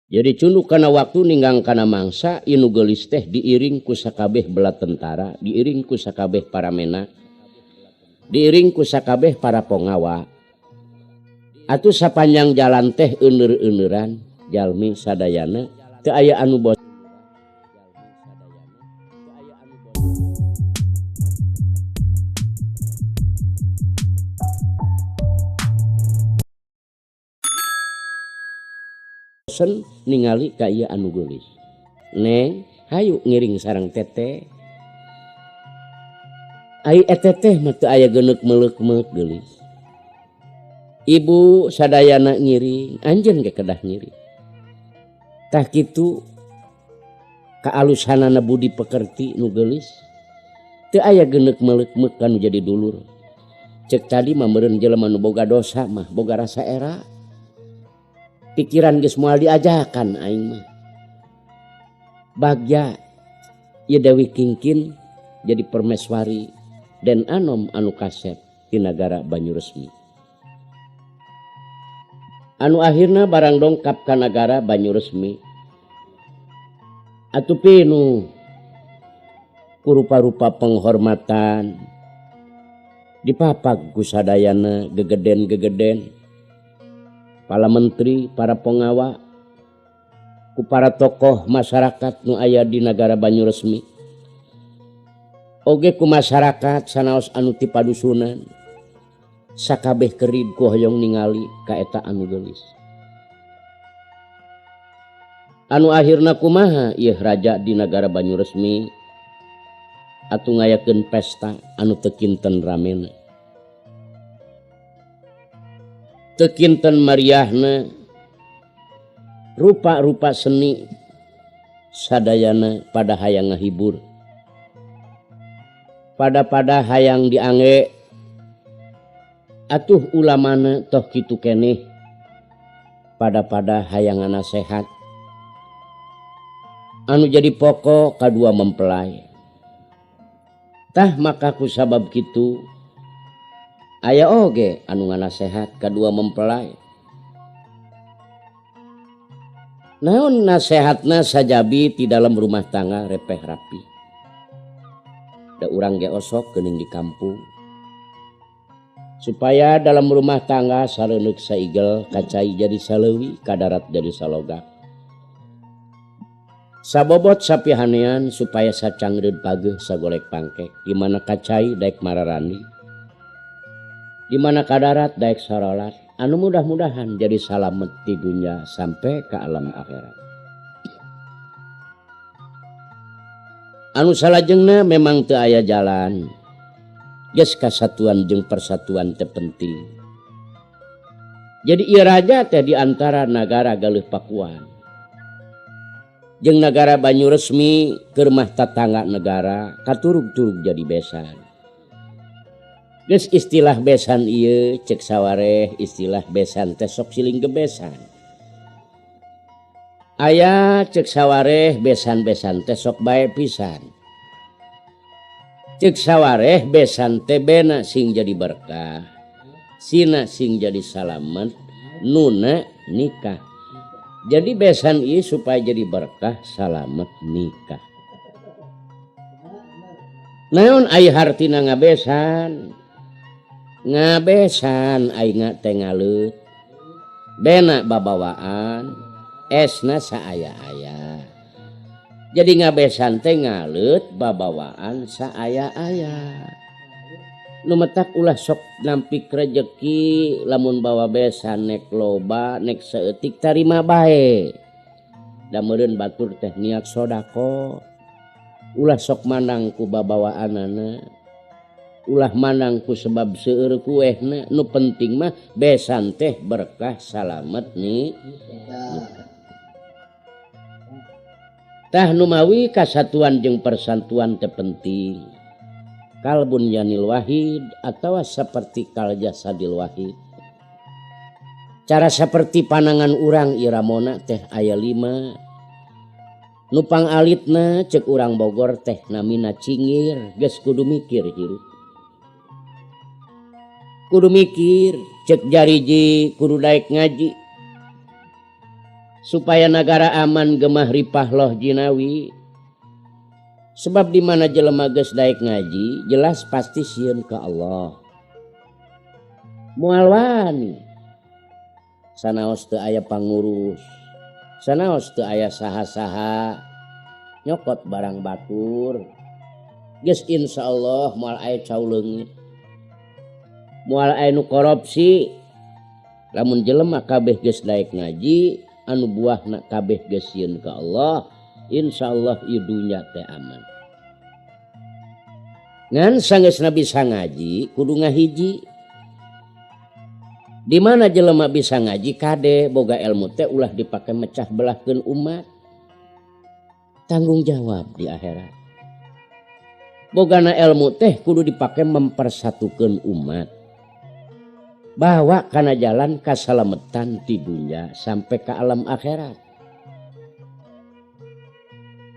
Jadi cunduk kana waktu ninggang kana mangsa ieu nu geulis teh diiring ku sakabeh bela tentara, diiring ku sakabeh para menak, diiring ku sakabeh para pongawa. Atuh sapanjang jalan teh euneur-euneuran jalmi sadayana teu aya anu bosen ningali ka ieu anu geulis. Neng, hayu ngiring sareng teteh. Ai eteh mah teu aya geuneuk meuleuk-meuk geulis. Ibu sadayana ngiring, anjeun ge kedah ngiring. Tah kitu kaalusanana budi pekerti nu geulis. Teu aya geuneuk meuleuk-meuk kanu jadi dulur. Cek tadi mah meureun jelema nu boga dosa mah boga rasa era. Pikiran geus moal diajakan aing mah. Bagja ieu Dewi Kingkin jadi permeswari Den Anom anu kasep di nagara Banyuresmi. Anu akhirna barang dongkap ka nagara Banyuresmi. Atuh pinuh ku rupa-rupa penghormatan dipapag ku sadayana gegeden-gegeden para menteri, para pengawa, ku para tokoh masyarakat nu aya di nagara Banyuresmi. Oge ku masyarakat sanaos anu ti padusunan sakabeh kerid ku hoyong ningali ka eta anu geulis. Anu akhirna kumaha ieu raja di nagara Banyuresmi atuh ngayakeun pesta anu teu kinten ramena. Teu kinten mariahna, rupa-rupa seni sadayana pada hayang ngahibur. Pada-pada hayang diangge atuh ulamana toh kitu keneh pada-pada hayang nasehat. Anu jadi pokok kadua mempelai. Tah maka ku sabab kitu aya oge anu nganasehat kadua mempelai. Naon nasehatna sajabi di dalam rumah tangga repeh rapi. Da urang ge osok geuning di kampung. Supaya dalam rumah tangga sareuneuk saigel, kacai jadi saleuwi, kadarat jadi salogak. Sabobot sapihanean supaya sacangreud pageuh sagolek pangkek, di mana kacai daek mararani, di mana kadarat daek sarolat, anu mudah-mudahan jadi salamet di dunia sampai ke alam akhirat. Anu salajengna memang teu aya jalan. Geus kasatuan jeung persatuan teh penting. Jadi ieu raja teh di antara nagara Galuh Pakuan jeung nagara Banyuresmi keur mah tatangga negara katurug-turug jadi besan. Geus istilah besan ieu cek sawareh istilah besan teh sok siling gebesan. Aya cek sawareh besan-besan teh sok bae pisan. Cek sawareh besan teh bena sing jadi berkah, sina sing jadi salamet, nuna nikah. Jadi besan ieu supaya jadi berkah salamet nikah. Naon ai hartina ngabesan? Ngabesan ai teh ngaleut. Bena babawaan, esna saaya-aya. Jadi ngabesan teh ngaleut babawaan saaya-aya. Nu metak ulah sok nampik rejeki lamun bawa besan nek loba nek saeutik tarima bae. Da meureun batur teh niat sodako. Ulah sok mandang ku babawaanana. Ulah mandang ku sebab seueur kuehna. Nu penting mah besan teh berkah salamet nih. Tah numawi kasatuan jeung persatuan teh penting. Kalbun yanil wahid atawa seperti kal jasadil wahid. Cara seperti panangan urang iramona teh aya 5. Nu pangalitna cek urang Bogor teh namina cingir, geus kudu mikir hirup. Kudu mikir, cek jariji kudu daek ngaji. Supaya nagara aman gemah ripah loh jinawi. Sebab di mana jelema geus daek ngaji jelas pasti sieun ka Allah. Moal wani sanaos teu aya pangurus, sanaos teu aya saha-saha nyokot barang batur. Geus insyaallah moal aya cau leungit, moal aya nu korupsi. Lamun jelema kabeh geus daek ngaji anu buahna kabeh geus sieun ka Allah, insyaallah ieu dunya teh aman. Ngan sanggeusna bisa ngaji kudu ngahiji. Di mana jelema bisa ngaji kade boga ilmu teh ulah dipake mecah belahkeun umat. Tanggung jawab di akhirat. Bogana ilmu teh kudu dipake mempersatukeun umat. Bawa kana jalan kasalametan ti dunya sampai ke alam akhirat.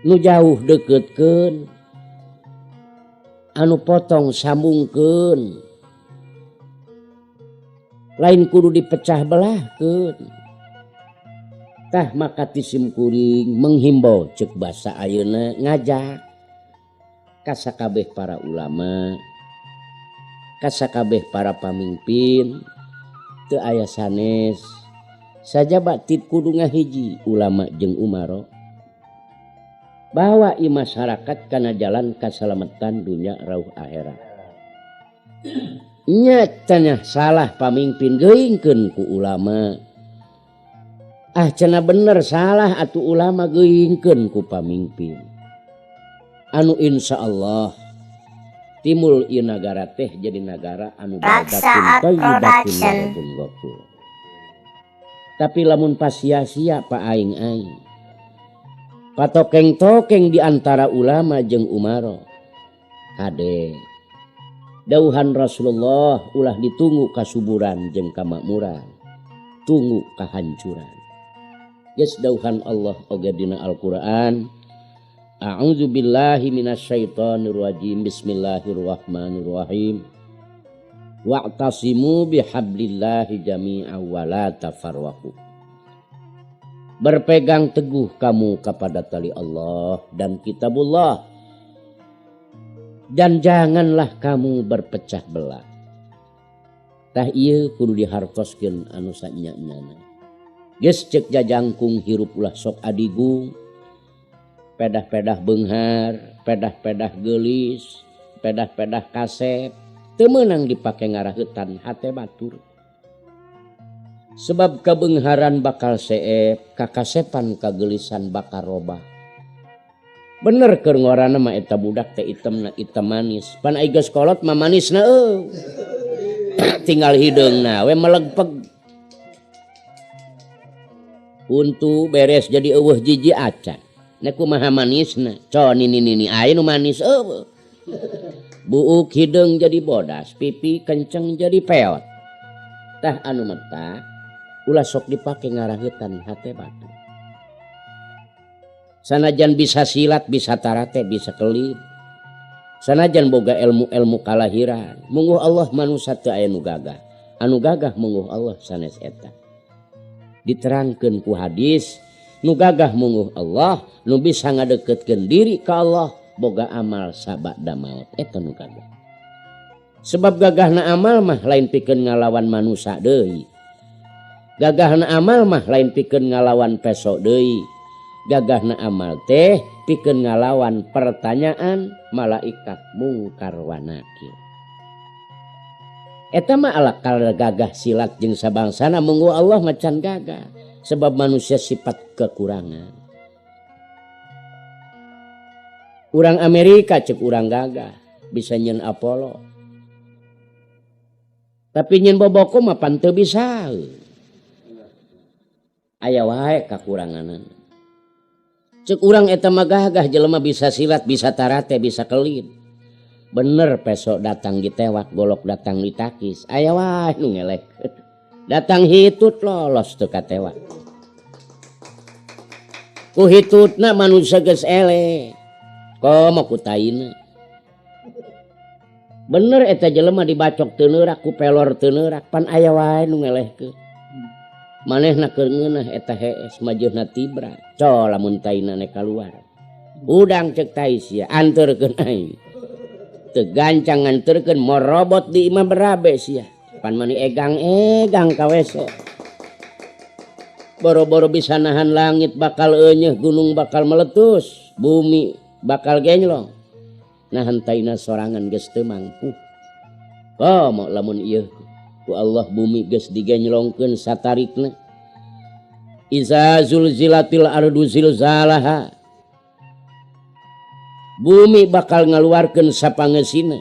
Nu jauh deketkeun, anu potong sambungkeun, lain kudu dipecah belahkeun. Tah maka ti simkuring menghimbau cek basa ayeuna ngajak ka sakabeh para ulama, ka sakabeh para pamimpin, teu aya sanes sajaba ti kudu ngahiji ulama jeung umaro. Bawa i masyarakat kana jalan kasalamatan dunya rauh akhirat. Nya cenah salah pamimpin geuingkeun ku ulama. Ah cenah bener salah atuh ulama geuingkeun ku pamimpin. Anu insyaallah timbul ieu nagara teh jadi nagara anu Raksa baldatun thayyibatun Production. wa ghafur. Tapi lamun pasia-sia pa aing-aing. Patokeng-tokeng di antara ulama jeung umaro. Kade dauhan Rasulullah ulah ditunggu kasuburan jeung kamakmuran, tunggu kahancuran. Geus dauhan Allah oge dina Al-Qur'an, A'udzubillahi minasyaitonirrajim. Bismillahirrahmanirrahim. Wa'tasimu bihablillahi jami'an wa la tafarraqu. Berpegang teguh kamu kepada tali Allah dan kitabullah, dan janganlah kamu berpecah belah. Tah ieu kudu dihartoskeun anu sanya-nyana. Geus ceuk jajangkung hirup ulah sok adigung, pedah-pedah beunghar, pedah-pedah geulis, pedah-pedah kasep, teu meunang dipake ngaraheutan hate batur. Sebab kabeungharan bakal seep, kakasepan kageulisan bakal robah. Bener keur ngorana mah eta budak teh itemna item manis. Pan ai geus kolot mah manisna eueuh. Tinggal hideungna we melegpeg. Untu beres jadi eueuh jiji acan. Nek kumaha manisna? Co nini nini aya nu manis eueuh. Buuk hideung jadi bodas, pipi kenceng jadi peot. Tah anu meta ulah sok dipake ngaraheutan hate batu. Sanajan bisa silat, bisa tarate, bisa kelip. Sanajan boga ilmu-ilmu kalahiran, mungguh Allah manusia teu aya nu gagah. Anu gagah mungguh Allah sanes eta. Diterangkeun ku hadis, nu gagah mungguh Allah, nu bisa ngadeukeutkeun diri ka Allah, boga amal sabada maot eta nu gagah. Sebab gagahna amal mah lain pikeun ngalawan manusia deui. Gagahna amal mah lain pikeun ngalawan peso deui. Gagahna amal teh pikeun ngalawan pertanyaan malaikat mungkar wa nakir. Eta mah ala gagah silat jeung sabangsana munggu Allah macan gagah. Sebab manusia sifat kekurangan. Urang Amerika cek urang gagah bisa nyeun Apollo. Tapi nyeun boboko mah pan teu bisa. Aya wae kakuranganan. Cek urang eta mah gagah jelema bisa silat, bisa tarate, bisa kelin. Bener pesok datang ditewak, golok datang ditakis. Aya wae nu ngelek. Datang hitut lolos teu katewak. Ku hitutna manusia geus eleh. Komo ku taina. Bener eta jelema dibacok teu neurak, ku pelor teu neurak, pan aya wae nu ngelehkeun. Manehna keur ngeunah eta hees majeuna tibra. Co lamun taina nek kaluar. Udang cek tai sia anterkeun aing. Teu gancang nganterkeun morobot di imah berabe sia. Pan mani egang-egang ka WC. Boro-boro bisa nahan langit bakal enyeuh, gunung bakal meletus, bumi bakal genylong. Nahan taina sorangan geus teu mampu. Komo lamun ieu ku Allah bumi geus digenylongkeun satarikna. Iza zulzilatil ardu zilzalaha. Bumi bakal ngaluarkeun sapangeusina.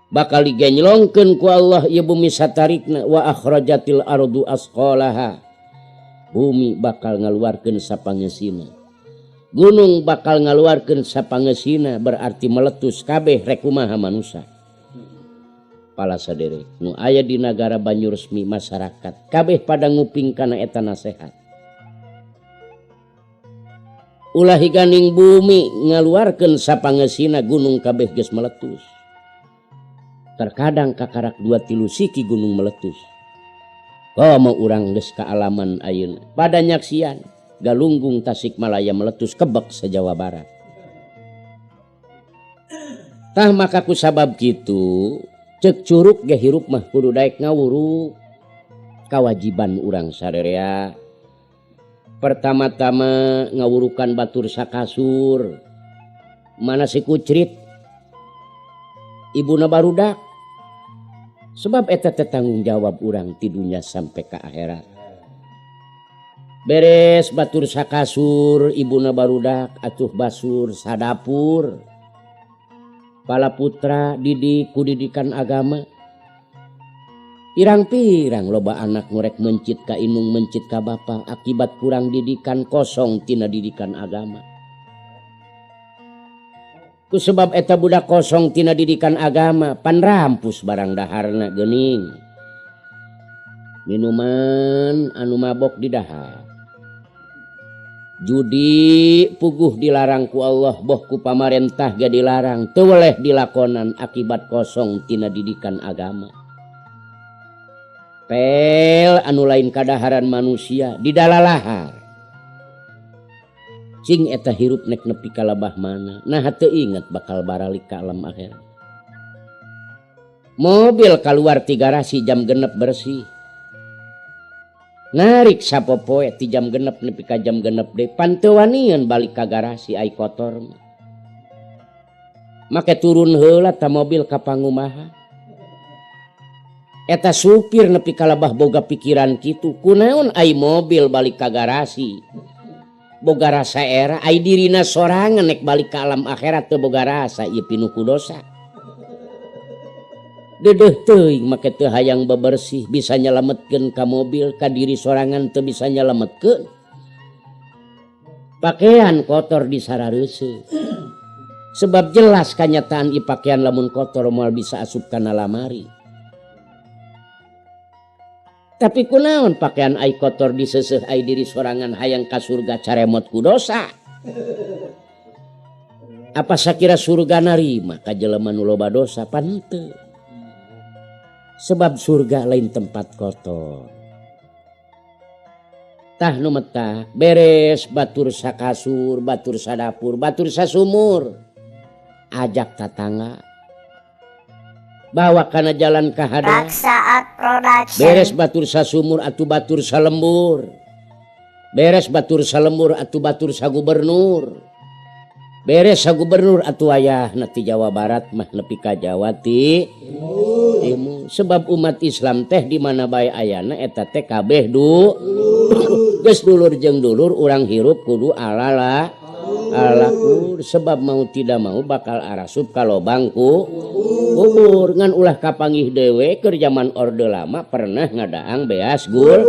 Bakal digenylongkeun ku Allah ieu bumi satarikna wa akhrajatil ardu asqalaha. Bumi bakal ngaluarkeun sapangeusina. Gunung bakal ngaluarkeun sapangeusina berarti meletus kabeh rek kumaha manusa. Pala saderek nu aya di nagara Banyuresmi masyarakat kabeh pada nguping kana eta nasehat. Ulah higaning bumi ngaluarkeun sapangeusina gunung kabeh geus meletus. Terkadang kakarak 2-3 siki gunung meletus. Komo urang geus kaalaman ayeuna pada nyaksian Galunggung Tasikmalaya meletus kebek se-Jawa Barat. Tah maka ku sabab kitu cek curug ge hirup mah kudu daek ngawuruk. Kawajiban urang sarerea pertama-tama ngawurukan batur sakasur. Mana si kucrit ibuna barudak. Sebab eta teh tanggung jawab urang ti dunya sampai ka akhirat. Beres batur sakasur ibuna barudak atuh basur sadapur. Pala putra didik ku didikan agama. Pirang-pirang loba anak ngurek mencit ka inung mencit ka bapa akibat kurang didikan kosong tina didikan agama. Ku sebab eta budak kosong tina didikan agama panrampus barang daharna geuning. Minuman anu mabok di dahar. Judi puguh dilarang ku Allah boh ku pamarentah ge dilarang teu weleh dilakonan akibat kosong tina didikan agama. Pel anu lain kadaharan manusia didalalahar. Cing eta hirup nek nepi ka labah mana nah teu inget bakal baralik ka alam akhirat. Mobil kaluar ti garasi jam 6 bersih. Narik sapopoe ti jam 6 nepi ka jam 6 deui pan teu wanian balik ka garasi ai kotor mah. Make turun heula ta mobil ka pangumaha. Eta supir nepi ka labah boga pikiran kitu kunaon ai mobil balik ka garasi. Boga rasa era ai dirina sorangan nek balik ka alam akhirat teu boga rasa ieu pinuh ku dosa. Dedeuh teuing make teu hayang bebersih bisa nyelametkeun ka mobil ka diri sorangan teu bisa nyelametkeun. Pakaian kotor disarareuseuh. Sebab jelas kanyataan ieu pakaian lamun kotor moal bisa asup kana lamari. Tapi kunaon pakaian ai kotor diseuseuh ai diri sorangan hayang ka surga caremot ku dosa. Apa sakira surga narima ka jelema nu loba dosa pan teu. Sebab surga lain tempat kotor. Tah nu metah beres batur sakasur, batur sadapur, batur sasumur. Ajak tatangga. Bawa kana jalan kahadap. Beres batur sasumur atuh batur salembur. Beres batur salembur atuh batur sagubernur. Beres sagubernur atuh ayahna ti Jawa Barat mah nepi ka Jawa Timur. Sebab umat Islam teh di mana bae ayana eta teh kabeh du. Geus dulur jeung dulur urang hirup kudu alala alakur sebab mau tidak mau bakal arasup ka lobang ku kubur ngan ulah kapanggih dewe keur zaman Orde Lama pernah ngadaang beas gul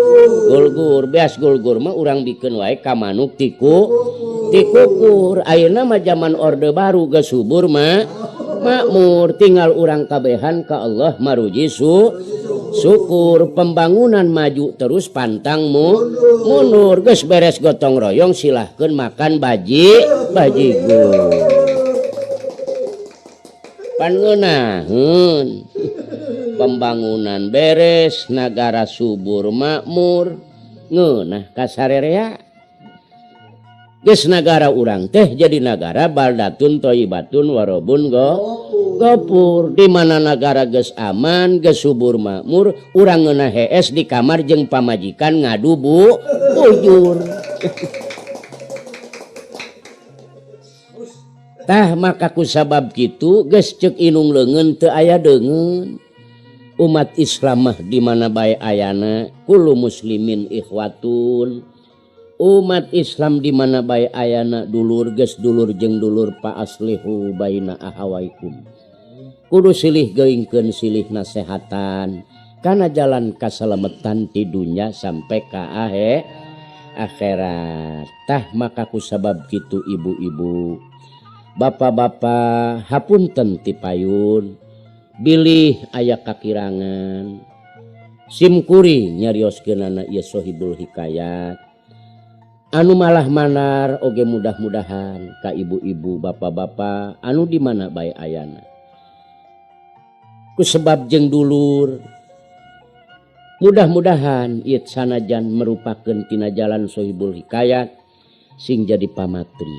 gulgur beas gulgur mah urang bikeun wae ka manuk tiku tikukur ayeuna mah zaman Orde Baru geus subur mah makmur tinggal urang kabehan ka Allah maruji syukur pembangunan maju terus pantangmu mundur geus beres gotong royong silahkeun makan bajigur pan ngeunaheun Pembangunan beres, nagara subur makmur, ngeunah kasarerea. Geus nagara urang teh jadi nagara baldatun thayyibatun warobun gopur. Di mana nagara geus aman, geus subur makmur, urang ngeunah hees di kamar jeung pamajikan ngadu bujur. Tah maka ku sabab kitu geus ceuk inung leungeun teu aya deungeun. Umat Islam mah di mana bae ayana, kullu muslimin ikhwatun. Umat Islam di mana bae ayana dulur geus dulur jeung dulur fa aslihu baina ahawaikum. Kudu silih geuingkeun silih nasehatan kana jalan kasalametan ti dunya sampai ka akhirat. Tah maka ku sabab kitu ibu-ibu, bapak-bapak hapunten ti payun bilih aya kakirangan sim kuring nyarioskeunana ieu Sohibul Hikayat anu malah manar oge mudah-mudahan ka ibu-ibu bapak-bapak anu di mana bae ayana ku sebab jeung dulur mudah-mudahan ieu sanajan merupakeun tina jalan Sohibul Hikayat sing jadi pamatri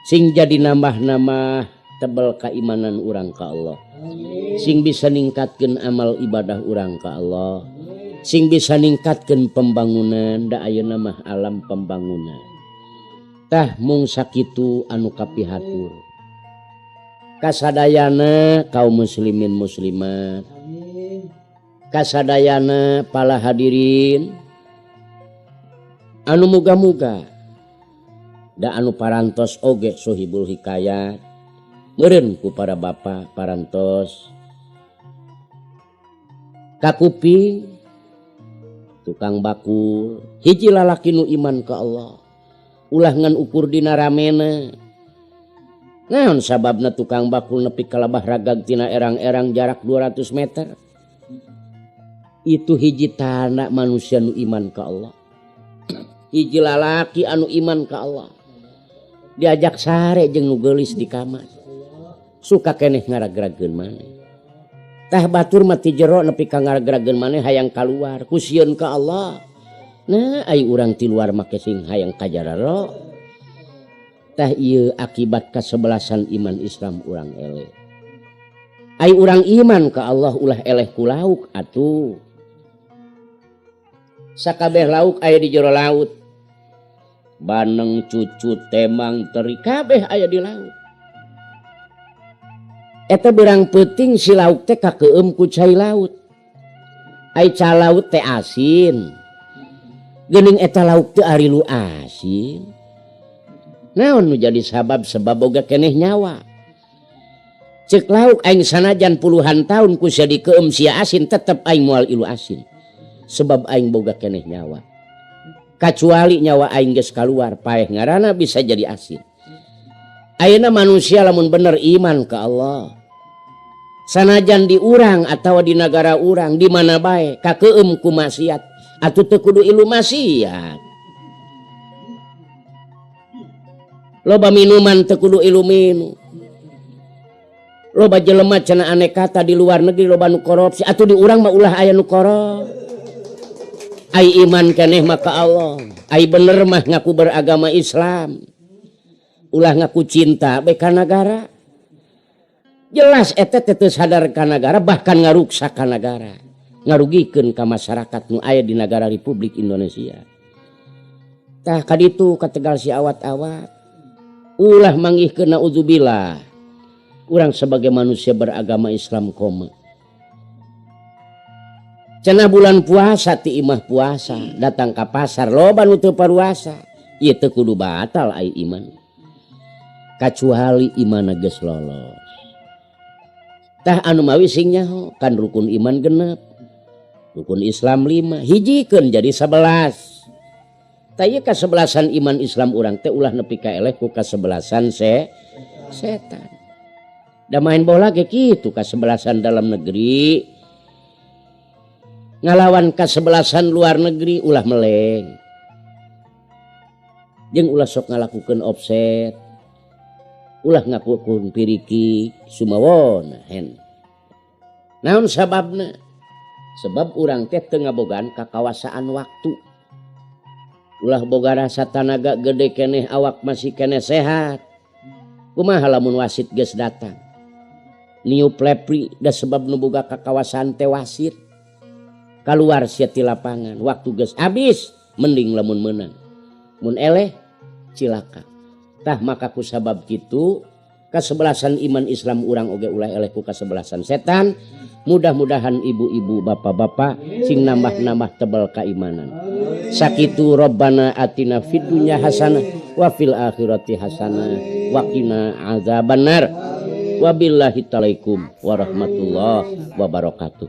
sing jadi nambah-nambah tebel keimanan urang ka Allah. Amin. Sing bisa ningkatkeun amal ibadah urang ka Allah. Amin. Sing bisa ningkatkeun pembangunan da ayeuna mah alam pembangunan. Tah mung sakitu anu kapihatur. Kasadayana kaum muslimin muslimat. Amin. Kasadayana para hadirin anu muga-muga da anu parantos oge Sohibul Hikayat meureun ku para bapa parantos kakuping tukang bakul hiji lalaki nu iman ka Allah ulah ngan ukur dina ramena naon sababna tukang bakul nepi ka labah ragag tina erang-erang jarak 200 meter itu hiji tanda manusia nu iman ka Allah hiji lalaki anu iman ka Allah diajak sare jeung nu geulis di kamar suka keneh ngaragrageun maneh tah batur mah ti jero nepi ka ngaragrageun maneh hayang kaluar ku sieun ka Allah nah ai urang ti luar make sing hayang kajararo tah ieu akibat kasebelasan iman Islam urang eleh ai urang iman ka Allah ulah eleh ku lauk atuh sakabeh lauk aya di jero laut baneng cucut temang teri kabeh aya di laut eta berang peuting si lauk teh kakeum ku cai laut. Ai ca laut teh asin. Geuning eta lauk teh ari lu asin. Naon nu jadi sabab sebab boga keneh nyawa. Ceuk lauk aing sanajan puluhan tahun ku sia dikeum sia asin tetep aing moal ilu asin. Sebab aing boga keneh nyawa. Kacuali nyawa aing geus kaluar paeh ngaranna bisa jadi asin. Ayeuna manusia lamun bener iman ka Allah. Sanajan di urang atawa di nagara urang di mana bae kakeum ku maksiat atuh teu kudu ilu maksiat. Loba minuman teu kudu ilu minum. Loba jelema cenah aneh kata di luar negeri loba nu korupsi atuh di urang mah ulah aya nu korup. Ai iman keneh mah ka Allah. Ai bener mah ngaku beragama Islam. Ulah ngaku cinta bae ka nagara. Jelas eta teh teu sadar ka nagara bahkan ngaruksak ka nagara. Ngarugikeun ka masyarakat nu aya di nagara Republik Indonesia. Tah ka ditu ka Tegal si awat-awat. Ulah manggihkeun naudzubillah. Urang sebagai manusia beragama Islam koma. Cenah bulan puasa ti imah puasa datang ka pasar loba nu teu paruasa. Ieu teu kudu batal ai iman. Kacuali iman geus lolos. Tah anu mawi sing nyaho kan rukun iman genep. Rukun Islam 5, hijikeun jadi 11. Tah ieu kasebelasan iman Islam urang teh ulah nepi ka eleh ku kasebelasan setan. Da main bola ge kitu kasebelasan dalam negeri. Ngalawan kasebelasan luar negeri ulah meleng. Jeung ulah sok ngalakukeun offset. Ulah ngakukeun piriki sumawona hen. Naon sababna? Sebab urang teh teu ngabogaan kakawasaan waktu. Ulah boga rasa tanaga gede keneh, awak masih keneh sehat. Kumaha lamun wasit geus datang? Niup lepri, da sebab nu boga kakawasaan teh wasit. Kaluar sia ti lapangan, waktu geus habis, mending lamun meunang. Mun eleh cilaka. Tah, maka ku sabab kitu kasebelasan iman Islam urang oge ulah eleh ku kasebelasan setan. Mudah-mudahan ibu-ibu, bapak-bapak sing nambah-nambah tebal keimanan. Sakitu. Robbana atina fid dunya hasanah wa fil akhirati hasanah wa qina azabannar. Wabillahi taufiq warahmatullahi wabarakatuh.